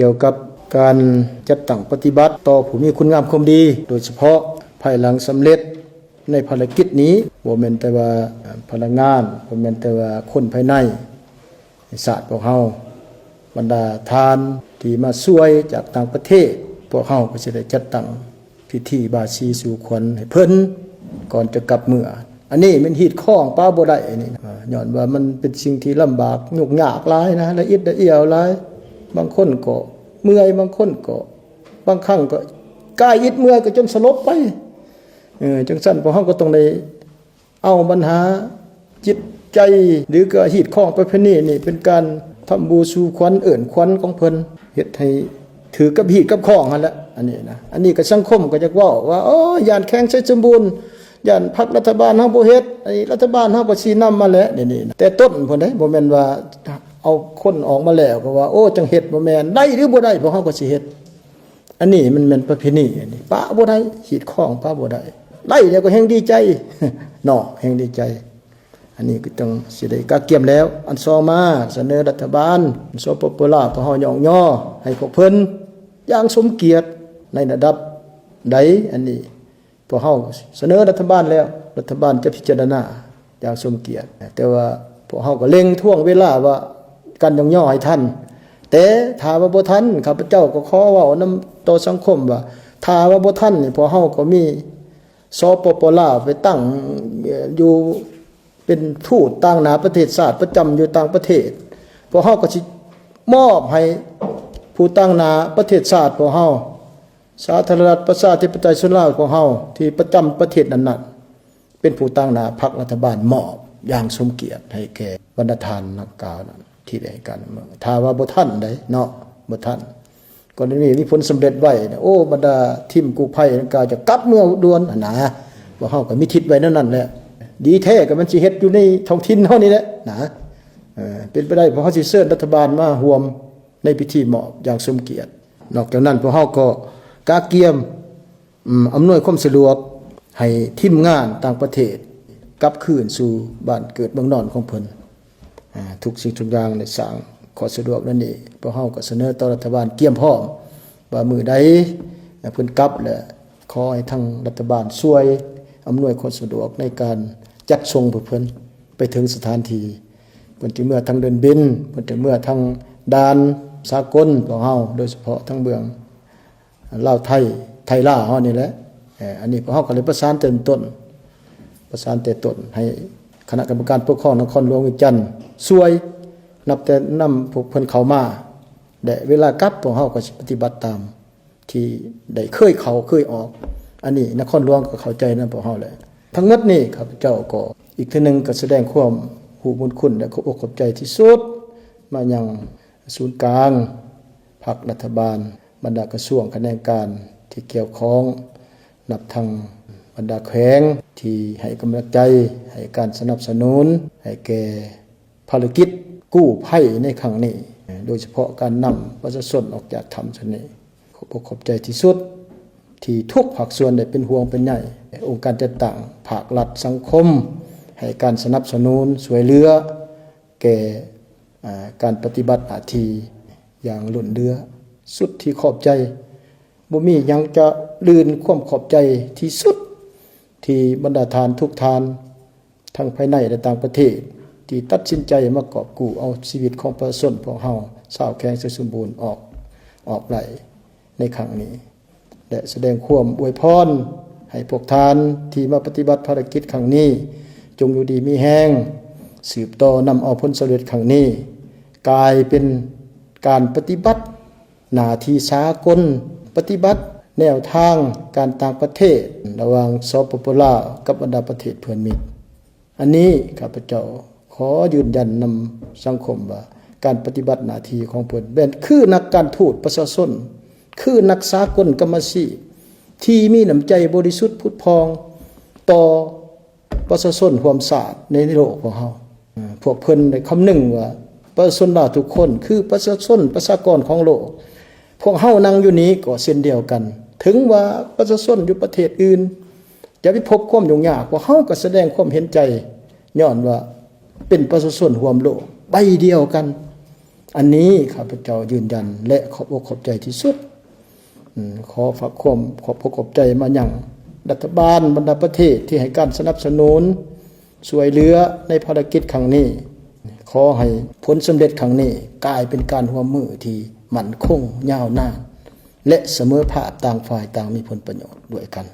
ກ່ຽວກັບການຈັດຕັ້ງປະຕິບັດຕໍ່ຜູ້ມີຄຸນງາມຄວາມດີ, ໂດຍສະເພາະພາຍຫຼັງສຳເລັດໃນພາລະກິດນີ້, ບໍ່ແມ່ນແຕ່ວ່າພະນັກງານ, ບໍ່ແມ່ນແຕ່ວ່າຄົນພາຍໃນຊາດພວກເຮົາ, ບັນດາທ່ານທີ່ມາຊ່ວຍຈາກຕ່າງປະເທດ, ພວກເຮົາກໍຊິໄດ້ຈັດຕັ້ງ ພິທີບາສີສູ່ຂວັນໃຫ້ເພິ່ນກ່ອນຈະກັບເມືອ. ອັນນີ້ແມ່ນຮີດຄອງປະບໍ່ໄດ້ນີ້ນະ, ຍ້ອນວ່າມັນເປັນສິ່ງທີ່ລຳບາກ ຫຍຸ້ງຍາກຫຼາຍນະ, ລະອິດລະອຽວຫຼາຍ. ບາງຄົນກໍເມື່ອຍ, ບາງຄົນກໍ ບາງຄັ້ງກໍກາຍອິດເມື່ອຍກໍຈົນສະຫຼົບໄປ. ເອີ ຈັ່ງຊັ້ນພວກເຮົາກໍຕ້ອງໄດ້ ເອົາບັນຫາຈິດໃຈ ຫຼືກໍຮີດຄອງປະເພນີນີ້ ເປັນການທຳບູສູ່ຂວັນ ເອີ້ນຂວັນຂອງເພິ່ນ, ເຮັດໃຫ້ຖືກກັບຮີດກັບຄອງຫັ້ນແຫຼະ. ອັນນີ້ນະ ອັນນີ້ກໍສັງຄົມກໍຢາກເວົ້າວ່າ ໂອ້ ຢ້ານແຂວງໄຊສົມບູນ, ຢ້ານພັກລັດຖະບານເຮົາບໍ່ເຮັດ, ອັນນີ້ລັດຖະບານເຮົາກໍຊີ້ນຳມາແຫຼະ. ນີ້ໆ ແຕ່ຕົ້ນພຸ້ນເດ້, ບໍ່ແມ່ນວ່າເອົາຄົນອອກມາແລ້ວກໍວ່າ ໂອ້ ຈັ່ງເຮັດ, ບໍ່ແມ່ນ. ໄດ້ຫຼືບໍ່ໄດ້ ພວກເຮົາກໍຊິເຮັດ. ອັນນີ້ມັນແມ່ນປະເພນີ, ອັນນີ້ປະບໍ່ໄດ້, ຮີດຄອງປະບໍ່ໄດ້. ໄດ້ແລ້ວກໍແຮ່ງດີໃຈເນາະ, ແຮ່ງດີໃຈ. ອັນນີ້ກໍຕ້ອງຊິໄດ້ກະກຽມແລ້ວ. ອັນສອງມາ ສະເໜີລັດຖະບານ ສປປ ລາວ ພວກເຮົາຍ້ອງຍໍໃຫ້ພວກເພິ່ນຢ່າງສົມກຽດໃນລະດັບໃດ. ອັນນີ້ ພວກເຮົາສະເໜີລັດຖະບານແລ້ວ, ລັດຖະບານຈະພິຈາລະນາຢ່າງສົມກຽດ. ແຕ່ວ່າພວກເຮົາກໍເລັ່ງທວງເວລາວ່າການຍ້ອງຍໍໃຫ້ທັນ, ແຕ່ຖ້າວ່າບໍ່ທັນ, ຂ້າພະເຈົ້າກໍຂໍເວົ້ານຳຕໍ່ສັງຄົມວ່າ ຖ້າວ່າບໍ່ທັນນີ້ ພວກເຮົາກໍມີ ສປປ ລາວ ໄປຕັ້ງຢູ່ເປັນທູດຕາງໜ້າປະເທດຊາດປະຈຳຢູ່ຕ່າງປະເທດ, ພວກເຮົາກໍຊິມອບໃຫ້ຜູ້ຕາງໜ້າປະເທດຊາດພວກເຮົາ ສາທາລະນະລັດປະຊາທິປະໄຕສ່ວນລາວຂອງເຮົາທີ່ປະຈຳປະເທດນັ້ນໆ ເປັນຜູ້ຕາງໜ້າພັກລັດຖະບານ ມອບຢ່າງສົມກຽດໃຫ້ແກ່ບັນດາທ່ານດັ່ງກ່າວນັ້ນທີ່ໄດ້ໃຫ້ການນຳເມືອ. ຖ້າວ່າບໍ່ທັນໃດເນາະ, ບໍ່ທັນ, ກໍໄດ້ມີ ມີຜົນສຳເລັດໄວນະ, ໂອ້ ບັນດາທີມກູ້ໄພດັ່ງກ່າວຈະກັບເມືອດ່ວນຫັ້ນນະ. ພວກເຮົາກໍມີທິດໄວ້ແນວນັ້ນແຫຼະ, ດີແທ້ກໍມັນຊິເຮັດຢູ່ໃນທ້ອງຖິ່ນເຮົານີ້ແຫຼະນະ. ເອີ ເປັນໄປໄດ້ ພວກເຮົາຊິເຊີນລັດຖະບານມາຮ່ວມ ໃນພິທີມອບຢ່າງສົມກຽດ. ນອກຈາກນັ້ນ ພວກເຮົາກໍກະກຽມ ອຳນວຍຄວາມສະດວກໃຫ້ທີມງານຕ່າງປະເທດກັບຄືນສູ່ບ້ານເກີດເມືອງນອນຂອງເພິ່ນ. ອາ ທຸກສິ່ງທຸກຢ່າງໄດ້ສ້າງຂໍ້ສະດວກແນວນີ້, ພວກເຮົາກໍສະເໜີຕໍ່ລັດຖະບານກຽມພ້ອມວ່າມື້ໃດເພິ່ນກັບ ແລະ ຂໍໃຫ້ທາງລັດຖະບານຊ່ວຍອຳນວຍຄວາມສະດວກໃນການຈັດສົ່ງເພື່ອເພິ່ນໄປເຖິງສະຖານທີ່. ເພິ່ນຈະເມືອທາງເດີ່ນບິນ, ເພິ່ນຈະເມືອທາງດ່ານສາກົນຂອງເຮົາ, ໂດຍສະເພາະທາງເບື້ອງລາວໄທ, ໄທລາວເຮົານີ້ແຫຼະ. ເອີ ອັນນີ້ພວກເຮົາກໍໄດ້ປະສານແຕ່ຕົ້ນ, ປະສານແຕ່ຕົ້ນໃຫ້ຄະນະກຳມະການປົກຄອງນະຄອນຫຼວງວຽງຈັນຊ່ວຍ, ນັບແຕ່ນຳພວກເພິ່ນເຂົ້າມາ ແລະ ເວລາກັບ ພວກເຮົາກໍຊິປະຕິບັດຕາມ ທີ່ໄດ້ເຄີຍເຂົ້າເຄີຍອອກ. ອັນນີ້ນະຄອນຫຼວງກໍເຂົ້າໃຈນຳພວກເຮົາແຫຼະ. ທັງໝົດນີ້ ຂ້າພະເຈົ້າກໍອີກເທື່ອໜຶ່ງກໍສະແດງຄວາມຮູ້ບຸນຄຸນ ແລະ ຂອບອົກຂອບໃຈທີ່ສຸດມາຍັງສູນກາງພັກລັດຖະບານ, ບັນດາກະຊວງຂະແໜງການທີ່ກ່ຽວຂ້ອງ, ນັບທັງບັນດາແຂວງທີ່ໃຫ້ກຳລັງໃຈ, ໃຫ້ການສະໜັບສະໜູນໃຫ້ແກ່ ພາລະກິດກູ້ໄພໃນຄັ້ງນີ້, ໂດຍສະເພາະການນຳປະຊາຊົນອອກຈາກຖ້ຳຊັ້ນນີ້. ຂອບອົກຂອບໃຈທີ່ສຸດທີ່ທຸກພາກສ່ວນໄດ້ເປັນຫ່ວງເປັນໃຍ, ອົງການຈັດຕັ້ງ, ພາກລັດ, ສັງຄົມ ໃຫ້ການສະໜັບສະໜູນຊ່ວຍເຫຼືອແກ່ ອາ ການປະຕິບັດໜ້າທີ່ຢ່າງລົ້ນເຫຼືອ. ສຸດທີ່ຂອບໃຈ, ບໍ່ມີຫຍັງຈະລື່ນຄວາມຂອບໃຈທີ່ສຸດ ທີ່ບັນດາທ່ານທຸກທ່ານ ທັງພາຍໃນ ແລະ ຕ່າງປະເທດ ທີ່ຕັດສິນໃຈມາກອບກູ້ເອົາຊີວິດຂອງປະຊາຊົນພວກເຮົາຊາວແຂວງໄຊສົມບູນອອກ, ອອກໄດ້ໃນຄັ້ງນີ້ ແລະ ສະແດງຄວາມອວຍພອນໃຫ້ພວກທ່ານທີ່ມາປະຕິບັດພາລະກິດຄັ້ງນີ້ ຈົ່ງຢູ່ດີມີແຮງ, ສືບຕໍ່ນຳເອົາຜົນສຳເລັດຄັ້ງນີ້ ກາຍເປັນການປະຕິບັດ ໜ້າທີ່ສາກົນ, ປະຕິບັດແນວທາງການຕ່າງປະເທດລະຫວ່າງ ສປປ ລາວ ກັບບັນດາປະເທດເພື່ອນມິດ. ອັນນີ້ຂ້າພະເຈົ້າຂໍຢືນຢັນນຳສັງຄົມວ່າ ການປະຕິບັດໜ້າທີ່ຂອງເພິ່ນແມ່ນຄືນັກການທູດປະຊາຊົນ, ຄືນັກສາກົນກຳມະຊີບທີ່ມີນ້ຳໃຈບໍລິສຸດຜຸດຜ່ອງຕໍ່ ປະຊາຊົນຮ່ວມຊາດໃນໂລກຂອງເຮົາ. ເອີ ພວກເພິ່ນໄດ້ຄຳນຶງວ່າ ປະຊາຊົນລາວທຸກຄົນຄືປະຊາຊົນ ປະຊາກອນຂອງໂລກ. ພວກເຮົານັ່ງຢູ່ນີ້ກໍເຊັ່ນດຽວກັນ, ເຖິງວ່າປະຊາຊົນຢູ່ປະເທດອື່ນຈະໄປພົບຄວາມຫຍຸ້ງຍາກ, ພວກເຮົາກໍສະແດງຄວາມເຫັນໃຈ, ຍ້ອນວ່າເປັນປະຊາຊົນຮ່ວມໂລກໃບດຽວກັນ. ອັນນີ້ຂ້າພະເຈົ້າຢືນຢັນ ແລະ ຂອບອົກຂອບໃຈທີ່ສຸດ. ອືມ ຂໍຝາກຄວາມຂອບອົກຂອບໃຈມາຍັງລັດຖະບານບັນດາປະເທດທີ່ໃຫ້ການສະໜັບສະໜູນ ຊ່ວຍເຫຼືອໃນພາລະກິດຄັ້ງນີ້. ຂໍໃຫ້ຜົນສຳເລັດຄັ້ງນີ້ກາຍເປັນການຮ່ວມມືທີ່ໝັ້ນຄົງ, ຍາວນານ ແລະ ສະເໝີພາບຕ່າງຝ່າຍຕ່າງມີຜົນປະໂຫຍດດ້ວຍກັນ.